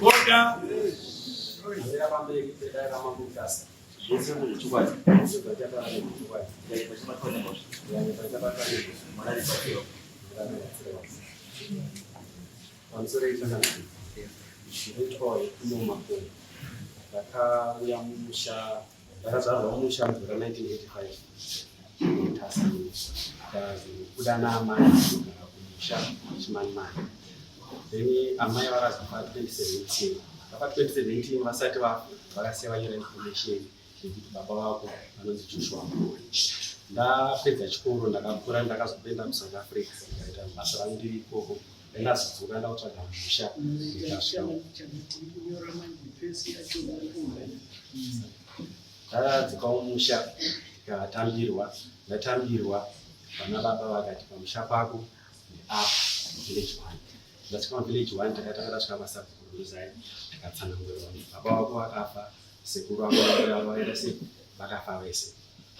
Order. Pamusoro itanangu ndinoitwa Hekuno Makoni. Ndakauya mumusha, ndakazvarwa mumusha mugore ra 1985 Mutasa. Ndikazobuda naamai kugara kumusha Chimanimani. Then amai vakazofa 2017. Vafa 2017 vasati vafa vakasiya vanyora information yekuti baba vako vanonzi Joshua Makoni. Ndapedza chikoro ndakakura ndakazoenda kuSouth Africa ndikaita basa rangu ndiri ikoko. Ndakazodzoka ndakutsvaga musha ndikasvika ndadzoka mumusha ndikatambirwa ndatambirwa vana baba vakati pamusha pako ndeapa village one ndasvika muvillage one takatanga tasvika masabhuku ruzai tikatsanangurira kuti baba vako vakafa sekuru vako vaita sei vakafa vese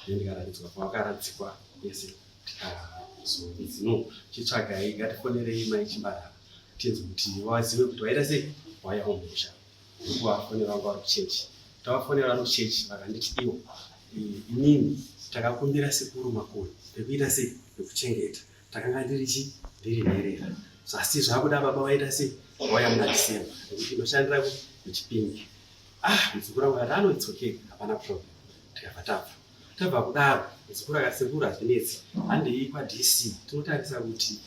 ndikaratidzwa pavakaradzikwa vese tikazonzi no chitsvagai ngatifonerei mai chimbarara tinzwe kuti vazive kuti vaita sei vauya kumusha ndokuvafonera vanga vari kuchechi tavafonera vari kuchechi vakanditi iwo inini takakumbira sekuru makoni pekuita sei pekuchengeta takanga ndiri chi ndiri nherera zvasi zvakuda baba vaita sei vauya muna december nekuti inoshandira kuchipingi ah muzukuru wangu akati ano it's okay hapana problem tikabva tabva Tabva kudaro muzukuru akati sekuru hazvinetsi handei kwaDC tinotarisa kuti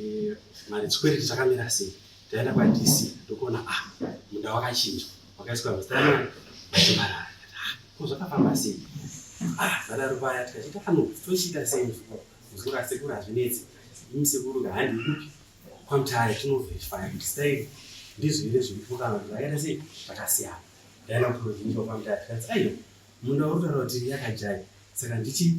eh, mari chikwereti chakamira sei. Taenda kwaDC ndokuona ah munda wakachinjwa wakaiswa muzita ramai Machimbarara. Ah, ko zvakafamba sei? Ah zvadaro paya tikachita ano tochiita sei muzukuru? Muzukuru akati sekuru hazvinetsi imi sekuru ka handei kupi kwaMutare tinoverifya kuti zita iri ndizvo here zviripo kana kuti zvakaita sei zvakasiyana. Ndaenda kuprovincial kwaMutare tikati aiwa Munda uri kutaura kuti yakajai saka ndichi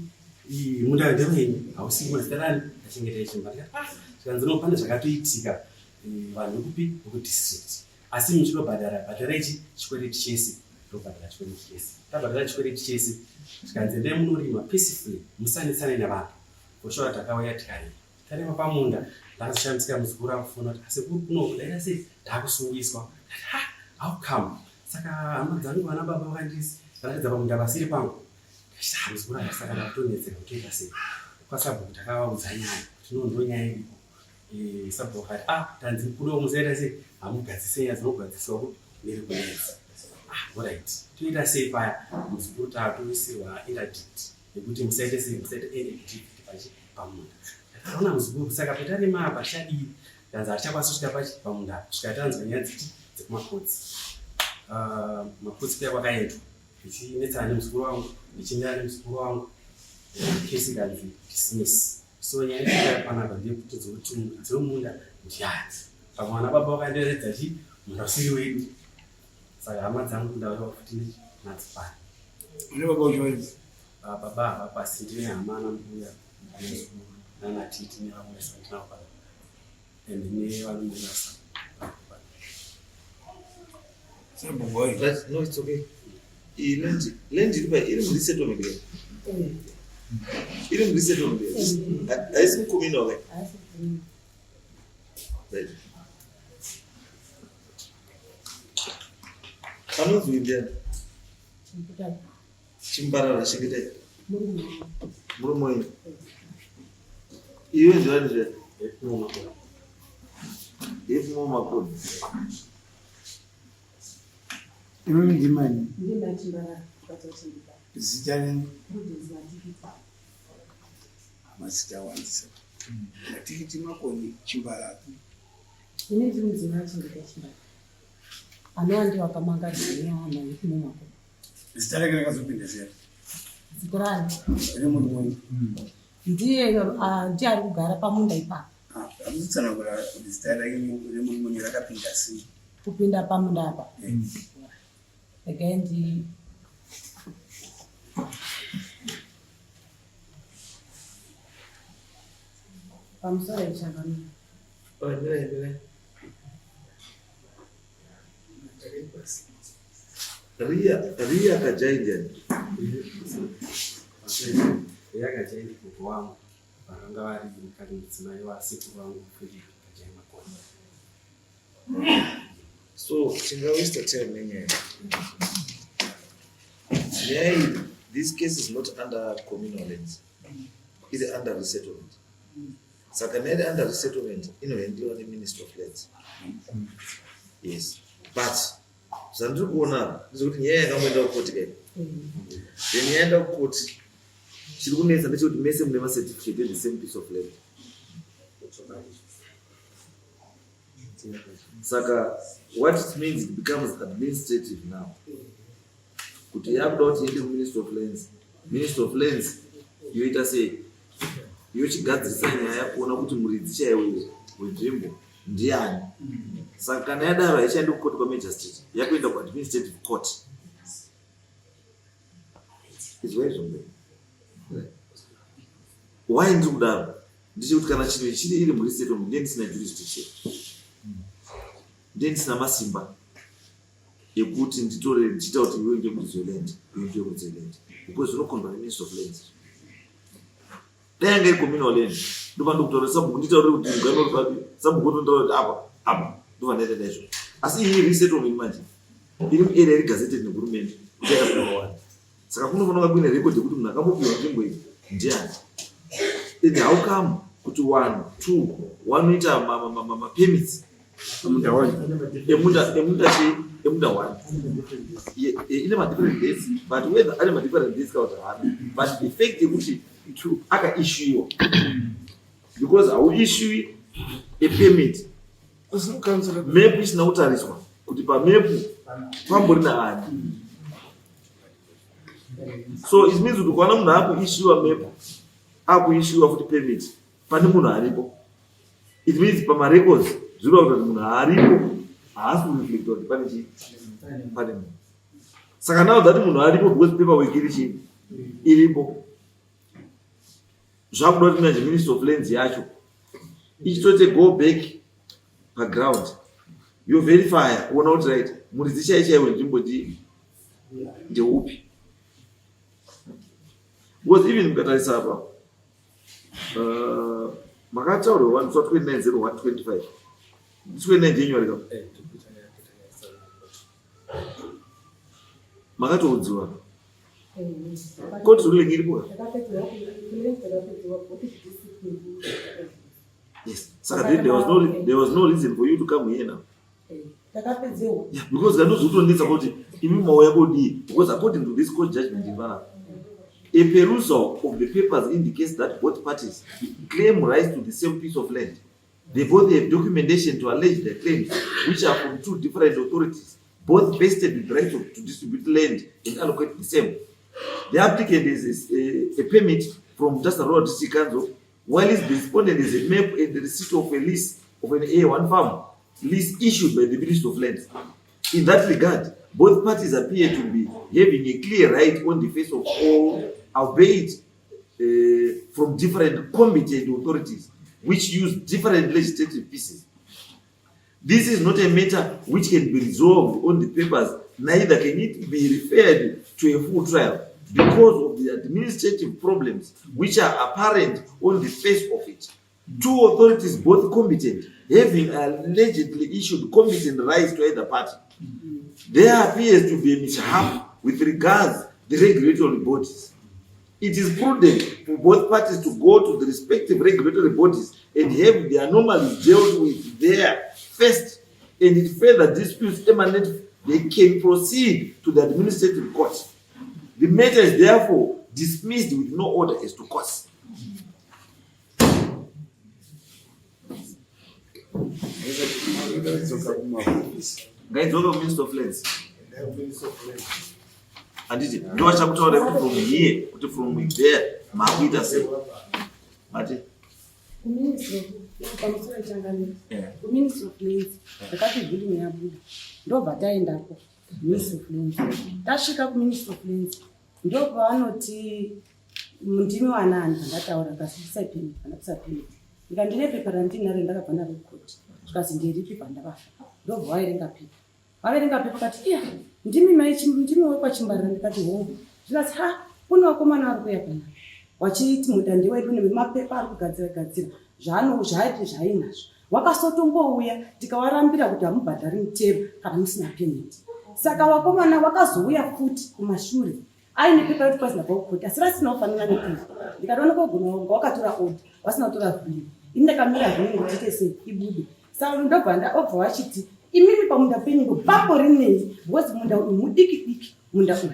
munda ndewenyu hausi kumwe zita rani ndachengetai chimba ndikati ah zvikanzi no pane zvakatoitika eh, vanhu vekupi vekudistrict asi muchitobhadhara bhadharai chi chikwereti chese ndobhadhara chikwereti chese tabhadhara chikwereti chese zvikanzi endai munorima peacefully musanetsane nevanhu for sure takauya tikarima Tareva pamunda ndakazoshamisika muzukuru akufona kuti asekuru kuno ndaita sei ndakusungiswa ha how come saka hama dzangu vana baba vakandisi varatidza pamunda pasiri pangu ndachiti ha muzukuru akasaka ndakutonetseka kutoita sei kwasabhuku takavaudza nyaya kuti no ndo nyaya iripo eh, sabhuku akati ah tanzi kuno musaita sei hamugadzise nyaya dzinogadziswa kupi neri kunetsa ah alright toita sei paya muzukuru tatoisirwa interdict yekuti musaite sei musaite any activity pachi pamunda takaona muzukuru saka petarima apa tichadii tanzi hatichakwanisi kusvika pachi pamunda kusvika tanzwa nyaya dziti dzekumakotsi ah, makotsi kuya kwakaendwa ndichinetsana nemuzukuru wangu ndichinyaya nemuzukuru wangu kesi ikanzi dismiss so nyaya iri panapa ndeyekuti dzekuti dzemunda ndiani pamwe vana baba vakandiratidza chi munda usiri wedu saka hama dzangu ndauya futi nadzo pano Une baba uchivaridza? Ah, baba havapo asi ndine hama ana mbuya nana titi nevamwe vese vandinavo pano and nevarume vasa Sabhuku wayo. Right, no, it's okay. Iyi land, land iri pa iri muresettlement here? Iri muresettlement here? Haisi mucommunal here? Right. Anonzi uyu ndiani? Chimbarara chengetai. Murume wenyu. Iwe ndiani zve? Yepfumo makoni. Iwe ndimani? Zita renyu? Mazita awandisa. Matikiti makoni chimbarara. Ini ndiri mudzimai wachengeta chimbarara. Anova ndiwo akamangaridza nenyaya yemuma makoni. Zita rake rakazopinda sei? Zita rani? Remurume wenyu. Ndiye ah, ndiye ari kugara pamunda ipapo. Ah, Amutsanangura kuti zita rake remurume wenyu rakapinda sei? Kupinda pamunda apa. Regai ndi pamusoro ichangamira. Oh, ndira, ndira. Ria, Ria Kajai ndiani? Ria Kajai ndi gogo wangu vakanga vari mukati mudzimai wasekuru vangu Philip. Makoni. So tingawaste time nenyaya nyaya iyi. This case is not under communal lands, iri under resettlement. Saka neiri under resettlement inohandliwa neMinister of Lands, yes. But zvandiri kuona ndezvekuti nyaya yakamboenda kukoti kai, then yaenda kukoti, chiri kunetsa ndechekuti mese mune macertificate the same piece of land. Saka what it means, it becomes administrative now, kuti yakuda kuti iende kuMinister of Lands. Minister of Lands yoita sei? Yochigadzirisa nyaya kuona kuti muridzi chaiwo wenzvimbo ndiani. Saka kana yadaro, haichaendi kukoti kwamagistrate, yakuenda kuadministrative court. Izwa izvombe, why ndiri kudaro ndechekuti kana chinhu ichiri iri muresettlement, ndiye ndisina jurisdiction, ndiye ndisina masimba ekuti nditore ndichiita kuti iwe ndiye muridzi weland, iwe ndiye muridzi weland, because zvinokondwa neMinister of Lands. Dai yanga iri communal land, ndobva ndokutaura sabhuku, nditaurire kuti mugano uri papi, sabhuku otontaura kuti apa apa, ndobva ndaita naizvo. Asi iyi resettlement manje iri muarea iri gazetted nehurumende kuti yakapiwa wani, saka kunofanira kuine record yekuti munhu akambopiwa nzvimbo iyi ndiani. And how come kuti one two wanoita mapermits Munda one. Emunda chi emunda one ine madifferent dates, but whether ane madifferent dates kana kuti haana, but the fact yekuti two akaissuiwa, because hauissui a permit map isina kutariswa kuti pamepu pambori naani. So it means kuti ukaona munhu akuissuiwa map, akuissuiwa futi permit pane munhu aripo, it means pamarecords zvireva kuti munhu aripo haasi kureflecta kuti pane chii, pane munhu. Saka now that munhu aripo, because paperwork iri chii, iripo, zvakuda kuti manje Minister of Lands yacho ichitote go back paground, yoverifya kuona kuti right, muridzi chai chaiwo nzvimbo ndeupi. Because even mukatarisa apa, makataurwa 29/01/25, 29 January ka makatoudziwa court ruling iripo. Yes, saka then there was no reason for you to come here now. Takapedzewo. Yeah, because kanozotonetsa kuti imi mauya kodii, because according to this court judgment ipanapa, a perusal of the papers indicates that both parties claim rights to the same piece of land. They both have documentation to allege their claims, which are from two different authorities, both vested with rights to distribute land and allocate the same. The applicant is a permit from Mutasa District Council, while the respondent is a map and the receipt of a lease of an A1 farm lease issued by the Ministry of Lands. In that regard, both parties appear to be having a clear right on the face of all, albeit from different competent authorities which use different legislative pieces. This is not a matter which can be resolved on the papers, neither can it be referred to a full trial because of the administrative problems which are apparent on the face of it. Two authorities, both competent, having allegedly issued competent rights to either party. There appears to be a mishap with regards the regulatory bodies. It is prudent for both parties to go to the respective regulatory bodies and have the anomalies dealt with there first, and if further disputes emanate, they can proceed to the administrative court. The matter is therefore dismissed with no order as to costs. Ngaidzoka kumahofisi. Ngaidzoka kuMinister of Lands. Minister of Lands. Handiti ndovachakutaura kuti from here, kuti from there maakuita sei, mati? Kuministry of, pamusoro echangamiro, kuMinistry of Lands takati ruling yabuda, ndobva taendako Ministry of Lands. Tasvika kuMinistry of Lands, ndopavanoti ndimi wanani? Pandataura ndikasibisa peni, pandabisa peni, ndikandine pepa randinaro ndakabva naro kukoti, zvikazi nderipi? Pandavafa ndobva vaverenga pepa, vaverenga pepa kati iya, ndimi mai, ndimi wekwaChimbarira? Ndikati hongu. Zvikati ha, kune vakomana vari kuuya panapa wachiti munda ndewedu, nemapepa ari kugadzira gadzira zvaano zvaati zvainazvo. Wakasotombouya tikawarambira kuti hamubhadhari mutero kana musina permit. Saka wakomana wakazouya futi kumashure aine pepa rekuti kwasina bhokoti asi rasina kufanana neiri. Ndikatoona kogona wanga wakatora order wasina kutora ruling. Ini ndakamira ruling kuti ite sei ibude. Saka ndobva ndaobva wachiti imimi pamunda penyu pambo rinei because munda uyu mudiki diki munda uyu.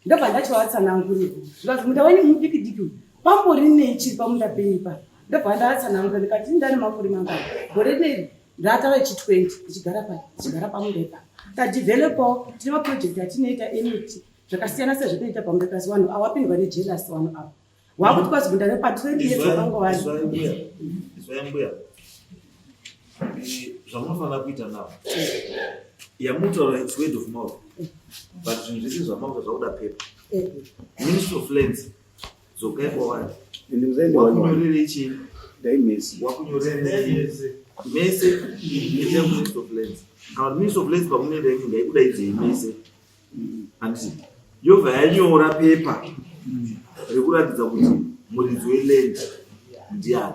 Ndobva ndachivatsanangurira ndikati munda wenyu mudiki diki uyu pambo rinei chiri pamunda penyu pa. Ndobva ndavatsanangurira ndikati ndane makore mangani gore rineri ndatava ichi 20 ndichigara pa ndichigara pamunda ipapo. Tadevelopawo tine maproject atinoita emiti zvakasiyana sezvatinoita pamunda kasi vanhu awapindwa nejealous vanhu ava. Wakuti kwazi munda nepa 20 years wakanga wari. Izwai mbuya, izwai mbuya. Zvamunofanira kuita now. Yamutaura it's word of mouth. But zvinhu zvese zvamakuta zvakuda paper. Ministry of Lands dzokai kwavari. Wakunyorerei chii? Wakunyorerei mese endai kuMinistry of Lands. Kana kuti Ministry of Lands pamunoenda imi ngaikudaidzei mese. Handiti yobva yanyora pepa rekuratidza kuti muridzi weland ndiani.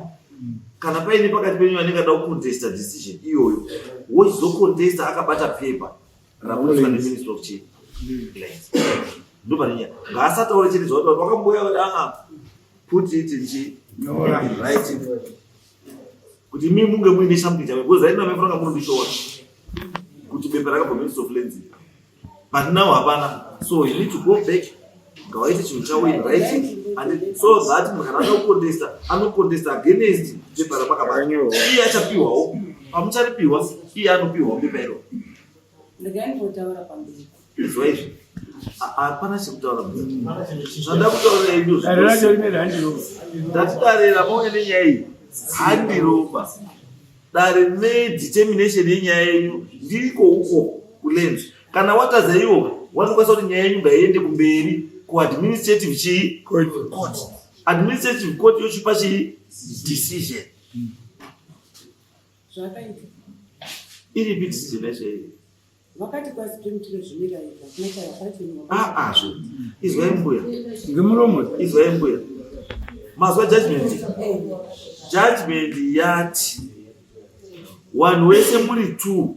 Kana paine pakati penyu anenge ada kucontesta decision iyoyo, wochizocontesta akabata pepa raburiswa neMinistry of chii? Lands. Ndopane nyaya. Ngaasataure chete zvawataura. Wakamboya kuti aa put it in chii? In writing. Kuti imi munge muine something chame because right now maifanira kunge murikundishowa kuti bepa rakabva Ministry of Lands. But now hapana. So you need to go back ngawaite chinhu chavo in writing and so that munhu kana anocontesta anocontesta against pepa ramakabata. Iye achapiwawo pamucharipiwa iye anopiwawo pepa iro. Regai ndimbotaura pamberi. Izwa izvi. Hapana chekutaura mbuya. Zvanda kutaura indu. Dare racho rine handiroba. Ndati dare ramauya nenyaya iyi handiroba. Dare rine determination yenyaya yenyu ndiriko uko kulands. Kana watadza iwo wanokwanisa kuti nyaya yenyu ngaiende kumberi kuadministrative chii? Court. Administrative court yochipa chii? Decision. Zvakaita. Iripi decision yacho iyi? Vakati kwazi pemutiro zvimira ega hakuna chavakati Ah ah zve. Izwai mbuya. Ngemuromo. Izwai mbuya. Mazwa judgment. Judgment yati vanhu wese muri two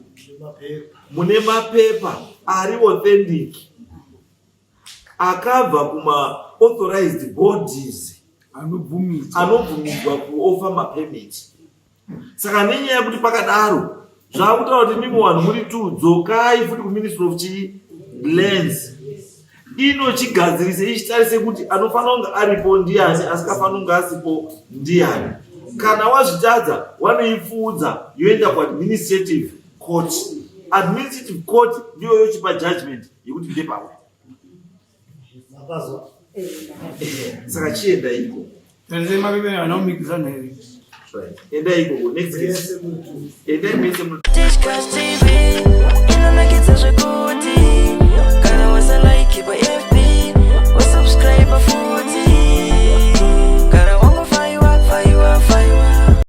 mune mapepa ari authentic akabva kuma authorized bodies Anobvumidzwa. anobvumidzwa kuofa mapermit. Saka nenyaya yekuti pakadaro zvakutaura kuti mimi vanhu muri two dzokai futi kuministry of chii lands inochigadzirise ichitarise kuti anofanira kunge aripo ndiani asikafanira kunge asipo ndiani. Kana wazvitadza wanoipfuudza yoenda kuadministrative court. Administrative court ndiyo yochipa judgment yekuti ndepawe. Saka chienda iko. Tarisai mapepa havana kumikisana here? Right. Enda ikoko next case. Endai mese mu Tichkach TV inonakidza zvekuti.